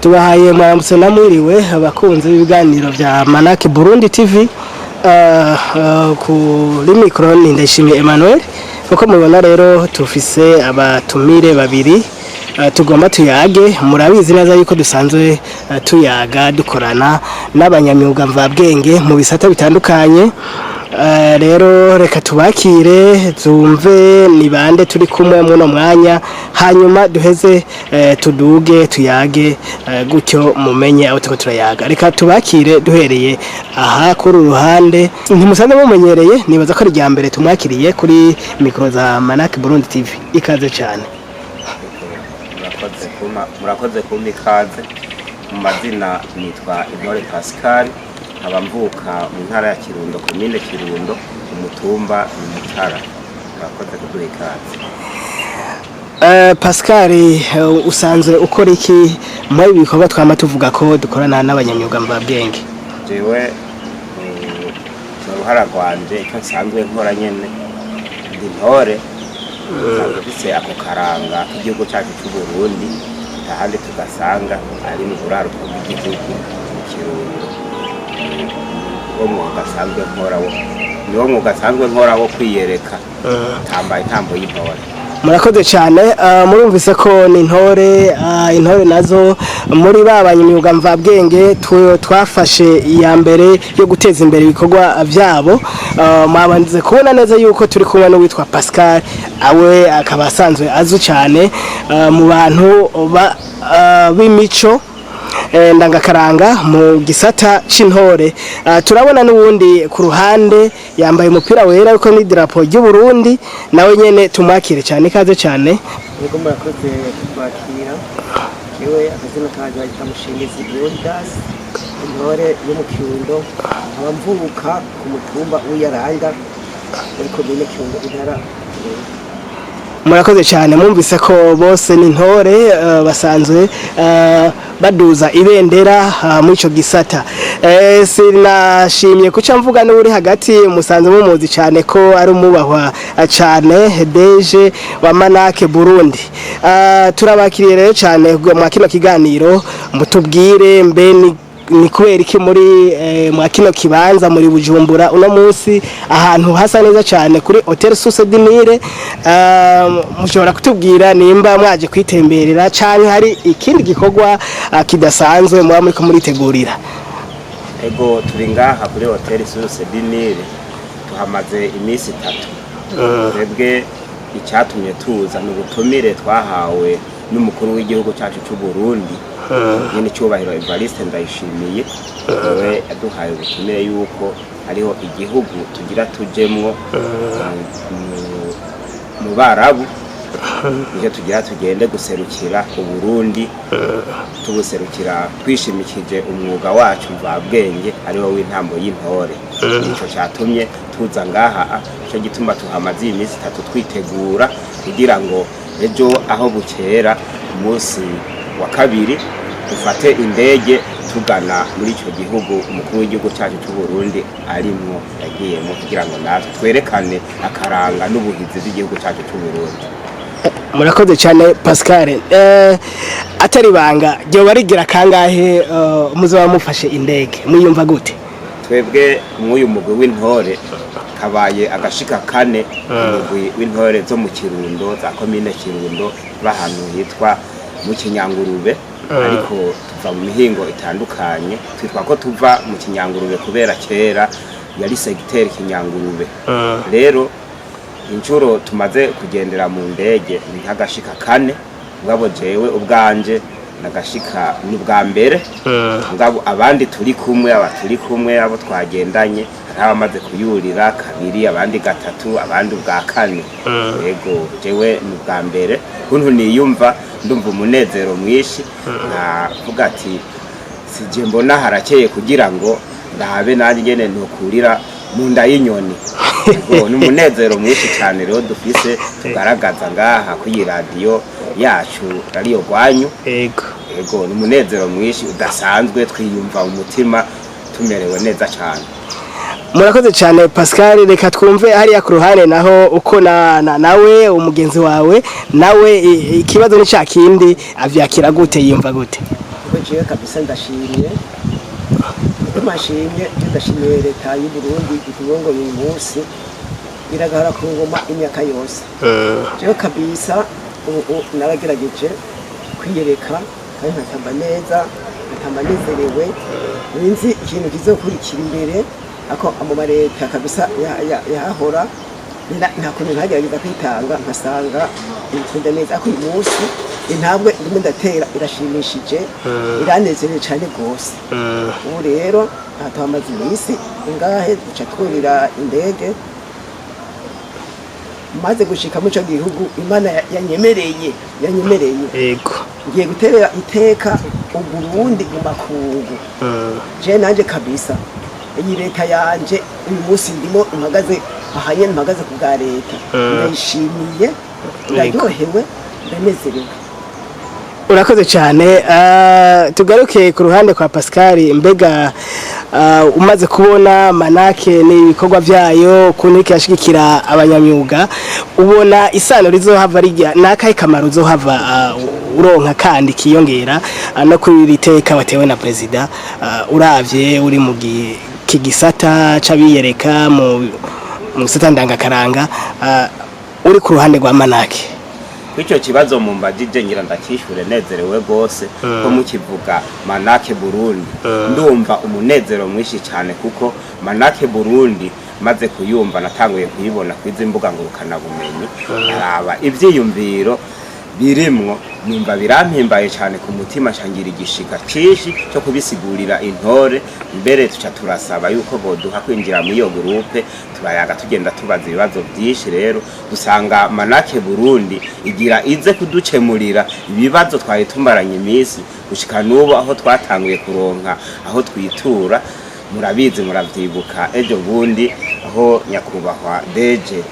Tubahaye mwaramutse na mwiriwe, abakunzi b'ibiganiro bya Manaki Burundi TV. Kuri mikoro ni Ndayishimiye Emmanuel. Uko mubibona rero, tufise abatumire babiri tugomba tuyage. Murabizi neza yuko dusanzwe tuyaga, dukorana n'abanyamyuga mvabwenge mu bisata bitandukanye. Rero reka tubakire, tumve ni bande turi kumwe muno mwanya, hanyuma duheze tuduge tuyage, gutyo mumenye aho turiko turayaga. Reka tubakire duhereye aha kuri uruhande. Ntimusanzwe mumenyereye, nibaza ko ari irya mbere tumwakiriye kuri mikoro za Manaki Burundi TV. Ikaze cyane. Murakoze kumpa ikaze. Mu mazina nitwa Intore Pascal, nkaba mvuka mu ntara ya Kirundo, komine Kirundo, umutumba ni Mutara. Murakoze kuduha ikaze. Pascal, usanzwe ukora iki muri ibi bikorwa twama tuvuga ko dukorana n'abanyamyuga mvabwenge? Jewe mu ruhara rwanje, icyo nsanzwe nkora nyene, ndi intore, nsanzwe mfise ako karanga k'igihugu cyacu cy'u Burundi, ahandi tugasanga ari mu buraruko bw'igihugu, mu Kirundo. Wo mwuga asanzwe nkora wo niwo mwuga asanzwe nkora wo kwiyereka, tambaye intambo y'intore. Murakoze cyane. Murumvise ko ni intore. Intore nazo muri ba banyamyuga mvabwenge twafashe iya mbere yo guteza imbere ibikorwa byabo. Mwabanze kubona neza yuko turi kumwe n'uwitwa Pascal, awe akaba asanzwe azwi cyane mu bantu b'imico ndangakaranga mu gisata c'intore. Turabona n'uwundi ku ruhande yambaye umupira wera ariko n'idarapo ry'u Burundi, nawe nyene tumwakire cyane. Ikaze cyane. Yego, murakoze kutwakira. Yewe, akazina kanje bagita Mushingizi Leonidas, intore yo mu Kirundo, nkaba mvuka ku mutumba w'Iyaranga muri komine Kirundo, intara Kirundo. Murakoze cyane. Mwumvise ko bose ni intore, basanzwe baduza ibendera muri ico gisata. Sinashimye kuca mvuga n'uri hagati, musanzwe mumuzi cyane ko ari umubahwa cyane, DG wa Manake Burundi. Turabakiriye rero cyane mwa kino kiganiro, mutubwire mbe ni kubera iki muri mwa kino kibanza muri Bujumbura uno munsi, ahantu hasa neza cyane kuri Hotel Source du Nil? Mushobora kutubwira nimba mwaje kwitemberera canke hari ikindi gikorwa kidasanzwe muba muriko muritegurira? Ego, turi ngaha kuri Hotel Source du Nil, tuhamaze iminsi 3. Twebwe icyatumye tuza ni ubutumire twahawe n'umukuru w'igihugu cyacu cy'u Burundi, nyene icyubahiro Evariste Ndayishimiye. Niwe yaduhaye ubutumire yuko hariho igihugu tugira tujemwo mu Barabu, nicyo tugira tugende guserukira Uburundi, tubuserukira twishimikije umwuga wacu mvabwenge, ariwo w'intambo y'intore. Nico cyatumye tuza ngaha, nico gituma tuhamaze iyi minsi 3 twitegura, kugira ngo ejo aho bukera, umunsi wa kabiri, dufate indege tugana muri ico gihugu umukuru w'igihugu cyacu cy'u Burundi arimwo, yagiyemo, kugira ngo natwe twerekane akaranga n'ubuhizi bw'igihugu cyacu cy'u Burundi. Murakoze cyane, Pascal. Atari banga, ryoba rigira kangahe muzoba mufashe indege? Mwiyumva gute? Twebwe mw'uyu mugwi w'intore kabaye agashika kane. Umugwi w'intore zo mu Kirundo, za komine Kirundo, bahantu hitwa mu Kinyangurube, ariko tuva mu mihingo itandukanye. Twitwa ko tuva mu Kinyangurube kubera kera yari segiteri Kinyangurube. Rero inshuro tumaze kugendera mu ndege ni nk'agashika kane, mugabo jewe ubwanje nagashika ni bwa mbere. Mugabo abandi turi kumwe, aba turi kumwe, abo twagendanye, hari abamaze kuyurira kabiri, abandi gatatu, abandi ubwa kane. Yego, jewe ni ubwa mbere. Kuntu niyumva, ndumva umunezero mwinshi, nkavuga ati sije mbona harakeye kugira ngo ndabe nanjye nyene ntukurira mu nda y'inyoni. Yego, ni umunezero mwinshi cyane rero dufise, tugaragaza ngaha kuri radiyo yacu, radiyo rwanyu. Yego, ni umunezero mwinshi udasanzwe, twiyumva mu mutima tumerewe neza cyane. Murakoze cyane, Pascal. Reka twumve hariya ku ruhande naho uko nawe umugenzi wawe nawe ikibazo ni cya kindi, avyakira gute, yiyumva gute? Ego, jewe kabisa ndashimye. Igituma nshimye, je ndashimiye leta y'u Burundi iturongoye uyu munsi, iragahora ku ngoma imyaka yose. Jewe kabisa ubu naragerageje kwiyereka kandi nkatamba neza, nkatamba nezerewe. Ninzi ikintu kizokurikira imbere ako mu mareta kabisa yahahora nta kuntu ntagerageza kwitanga, nkasanga ibikunda neza. Ariko uyu munsi intambwe ndimo ndatera irashimishije, iranezerewe cyane rwose. Ubu rero aha tuhamaze iminsi ingahe, duca twurira indege. Maze gushika muri ico gihugu Imana yanyemereye ngiye guterera iteka Uburundi mu makungu. Je nanje kabisa iyi leta yanje uyu munsi ndimo mpagaze ahanye, mpagaze ku bwa leta, ndayishimiye, ndaryohewe, ndanezerewe. Urakoze cyane. Tugaruke ku ruhande kwa Pascal. Mbega umaze kubona Manake n'ibikorwa byayo, ukuntu iriko irashigikira abanyamyuga, ubona isano rizohava rijya n'akahe kamaro uzohava uronka kandi kiyongera no kuri iri teka watewe na perezida, uravye uri mu ki gisata c'abiyereka mu gisata ndangakaranga, uri ku ruhande rwa Manake? Kw'icyo kibazo mumbajije, ngira ndakishure nezerewe rwose ko mukivuga Manake Burundi ndumva umunezero mwinshi cyane, kuko Manake Burundi maze kuyumva, natanguye kuyibona kwizi mbuga ngurukanabumenyi, araba ivyiyumviro birimwo, numva birampimbaye cyane ku mutima, ncangira igishika cinshi cyo kubisigurira intore. Mbere tuca turasaba yuko boduha kwinjira muri iyo groupe, turayaga, tugenda tubaza ibibazo byinshi. Rero dusanga Manake Burundi igira ize kuducemurira ibibazo twari tumaranye iminsi gushika n'ubu, aho twatanguye kuronka aho twitura. Murabizi, muravyibuka ejo bundi aho nyakubahwa deje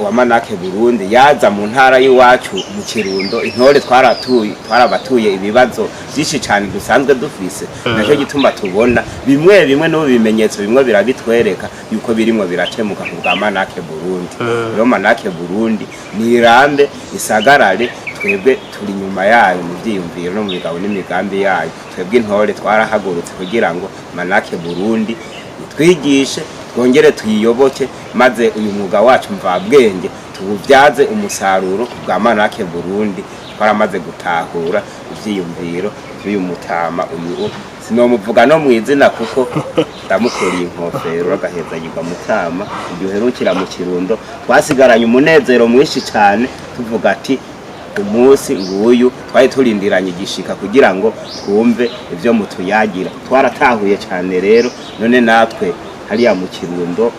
wa Manake Burundi yaza mu ntara y'iwacu mu Kirundo, intore twaratuye, twarabatuye ibibazo byinshi cyane dusanzwe dufise. Nacyo gituma tubona bimwe bimwe n'ubu bimenyetso bimwe birabitwereka yuko birimwo birakemuka ku bwa Manake Burundi. Rero Manake Burundi nirambe, isagarare, twebwe turi inyuma yayo mu vyiyumviro no mu migabo n'imigambi yayo. Twebwe intore twarahagurutse kugira ngo Manake Burundi itwigishe, twongere tuyiyoboke, maze uyu mwuga wacu mvabwenge tuwubyaze umusaruro ku bwa Manake Burundi. Twaramaze gutahura ivyiyumviro vy'uyu mutama uyu, sinomuvuga no mw'izina kuko ndamukuriye inkofero, agaheza yigwa mutama. Igihe uherukira mu Kirundo twasigaranye umunezero mwinshi cyane, tuvuga ati umunsi nguyu twari turindiranye igishika kugira ngo twumve ivyo mutuyagira. Twaratahuye cyane rero. None natwe hariya mu Kirundo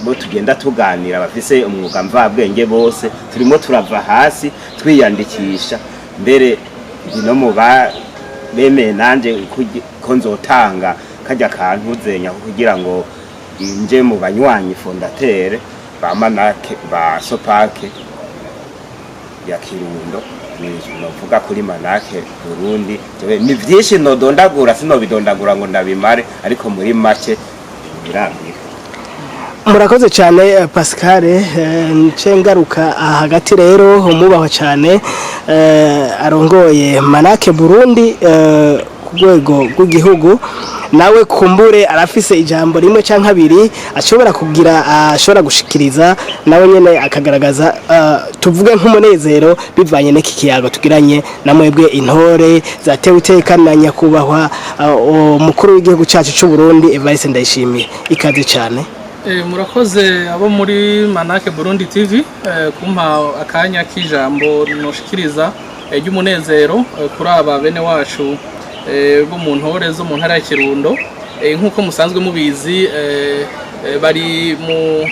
bo tugenda tuganira bafise umwuga mvabwenge bose, turimo turava hasi twiyandikisha. Mbere ndi no mu ba bemeye nanje ko nzotanga kajya kantu zenya kugira ngo inje mu banywanyi fondateur ba Manake, ba Sopake ya Kirundo. Novuga kuri Manake Burundi jewe ni vyinshi nodondagura, sinobidondagura ngo ndabimare, ariko muri make birambira. Murakoze cyane, Pascal. Nce ngaruka aha hagati rero, umubahwa cyane arongoye Manake Burundi ku rwego rw'igihugu, nawe kumbure arafise ijambo rimwe canke abiri ashobora kugira, ashobora gushikiriza, nawe nyene akagaragaza tuvuge nk'umunezero bivanye n'iki kiyago tugiranye na mwebwe intore zatewe iteka na nyakubahwa umukuru w'igihugu cyacu cy'u Burundi Evariste Ndayishimiye. Ikaze cyane. Murakoze abo muri Manake Burundi TV kumpa akanya k'ijambo noshikiriza ry'umunezero kuri aba bene wacu bo mu ntore zo mu ntara ya Kirundo. Nk'uko musanzwe mubizi, bari mu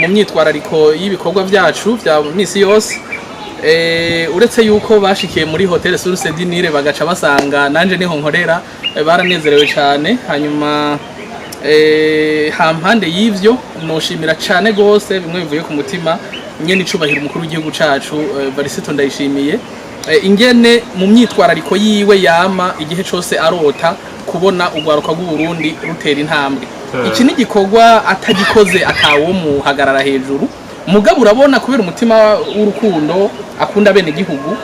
myitwarariko y'ibikorwa byacu bya misi yose. Uretse yuko bashikiye muri Hotel Source du Nil bagaca basanga nanje niho nkorera, baranezerewe cyane. Hanyuma hampande y'ivyo, noshimira cane gose bimwe bivuye ku mutima nyene icubahiro umukuru w'igihugu cacu Varisito Ndayishimiye, ingene mu myitwarariko yiwe yama igihe cose arota kubona urwaruka rw'u Burundi rutera intambwe. Iki ni igikorwa atagikoze atawomuhagarara hejuru, mugabo urabona kubera umutima w'urukundo akunda bene gihugu.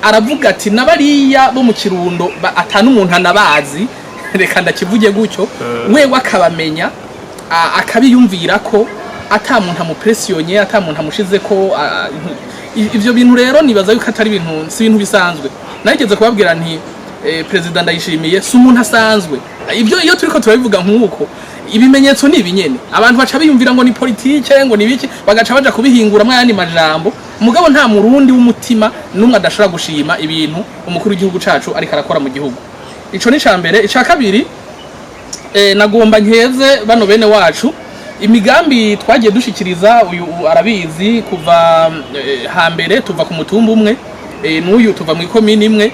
Aravuga ati nabariya bo mu Kirundo atanu umuntu anabazi, reka ndakivuge gutyo, wewe akabamenya, akabiyumvira ko ata muntu amupresiyonye, ata muntu amushize ko ivyo bintu. Rero nibaza yuko atari ibintu, si ibintu bisanzwe. Narigeze kubabwira nti Perezida Ndayishimiye si umuntu asanzwe. Ibyo iyo turiko turabivuga nk'uko, ibimenyetso ni ibinyene, abantu baca biyumvira ngo ni politike, ngo ni biki, bagaca baja kubihinguramwo ayandi majambo. Mugabo nta Murundi w'umutima n'umwe adashobora gushima ibintu umukuru w'igihugu cacu ariko arakora mu gihugu. Ico ni ica mbere. Ica kabiri, nagomba nkeze bano bene wacu. Imigambi twagiye dushikiriza, uyu arabizi kuva hambere, tuva ku mutumba umwe, n'uyu tuva mu ikomini imwe,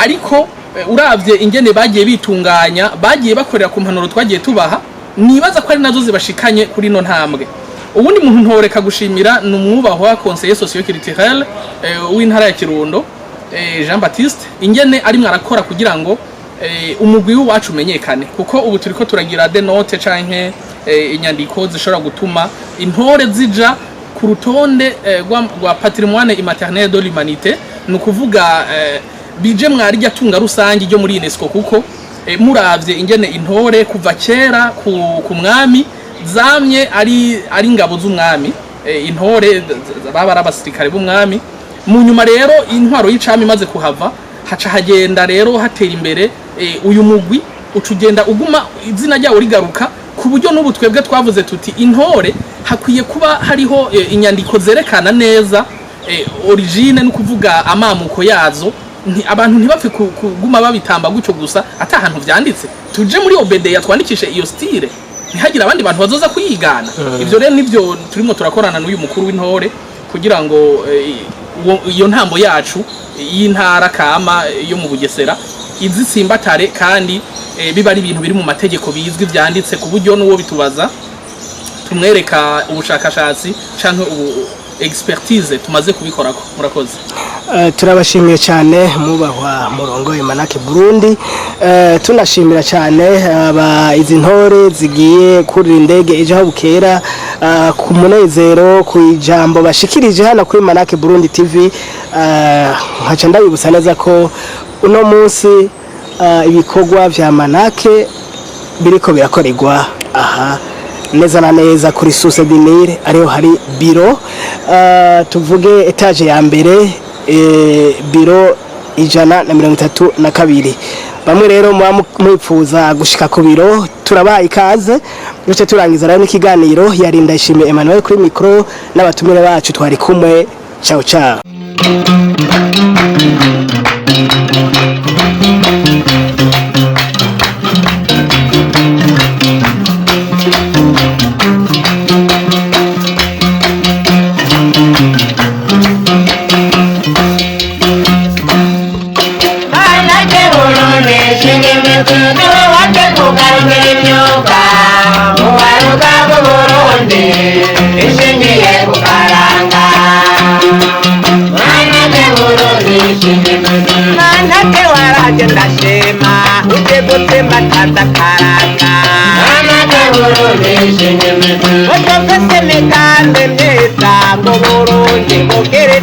ariko uravye ingene bagiye bitunganya, bagiye bakorera ku mpanuro twagiye tubaha, nibaza ko ari nazo zibashikanye kuri no ntambwe. Ubundi muntu ntoreka gushimira ni umwubahwa conseiller socio-culturel w'intara ya Kirundo, Jean Baptiste, ingene arimwo arakora kugira ngo umugwi w'iwacu umenyekane, kuko ubu turiko turagira des notes canke inyandiko zishobora gutuma intore zija ku rutonde rwa patrimoine immatériel de l'humanité, ni ukuvuga bije mwarirya tunga rusange ryo muri UNESCO, kuko muravye ingene intore kuva kera ku mwami zamye ari ingabo z'umwami, intore baba ari abasirikare b'umwami. Mu nyuma rero intwaro y'icami imaze kuhava, haca hagenda rero hatera imbere, uyu mugwi uca ugenda uguma izina ryawo rigaruka, ku buryo n'ubu twebwe twavuze tuti intore hakwiye kuba hariho inyandiko zerekana neza origine, no kuvuga amamuko yazo. Abantu ntibapfe kuguma babitamba gutyo gusa ata hantu vyanditse. Tuje muri OBDA twandikishe iyo style, ntihagire abandi bantu bazoza kuyigana. Ivyo rero nivyo turimo turakorana n'uyu mukuru w'intore kugira ngo iyo ntambo yacu y'intara kama yo mu Bugesera izitsimbatare, kandi biba ari ibintu biri mu mategeko, bizwi, vyanditse, ku buryo n'uwo bitubaza tumwereka ubushakashatsi canke ubu expertise tumaze kubikorako. Murakoze. Turabashimiye cyane mubahwa murongoye Manake Burundi. Tunashimira cyane aba izi ntore zigiye kurira indege ejo aho bukera, ku munezero, ku ijambo bashikirije hano kuri Manake Burundi TV. Nkaca ndabibutsa neza ko uno munsi ibikorwa vya Manake biriko birakorerwa aha neza na neza kuri Source du Nil, ariho hari biro, tuvuge étage ya mbere, biro 132. Bamwe rero muba mwipfuza gushika ku biro, turabaha ikaze. Duce turangiza rero n'ikiganiro. Yarinda Ishimwe Emmanuel kuri micro n'abatumire bacu twari kumwe. Ciao ciao. Manake Burundi, niwe wategukarongera imyuga mubaruka bw'Uburundi ishingiye ku karanga. Manake Burundi, Manake waraje ndashima, uje gutsimbataza karanga. Manake Burundi, utufise imigambi myiza ngo Burundi bugire.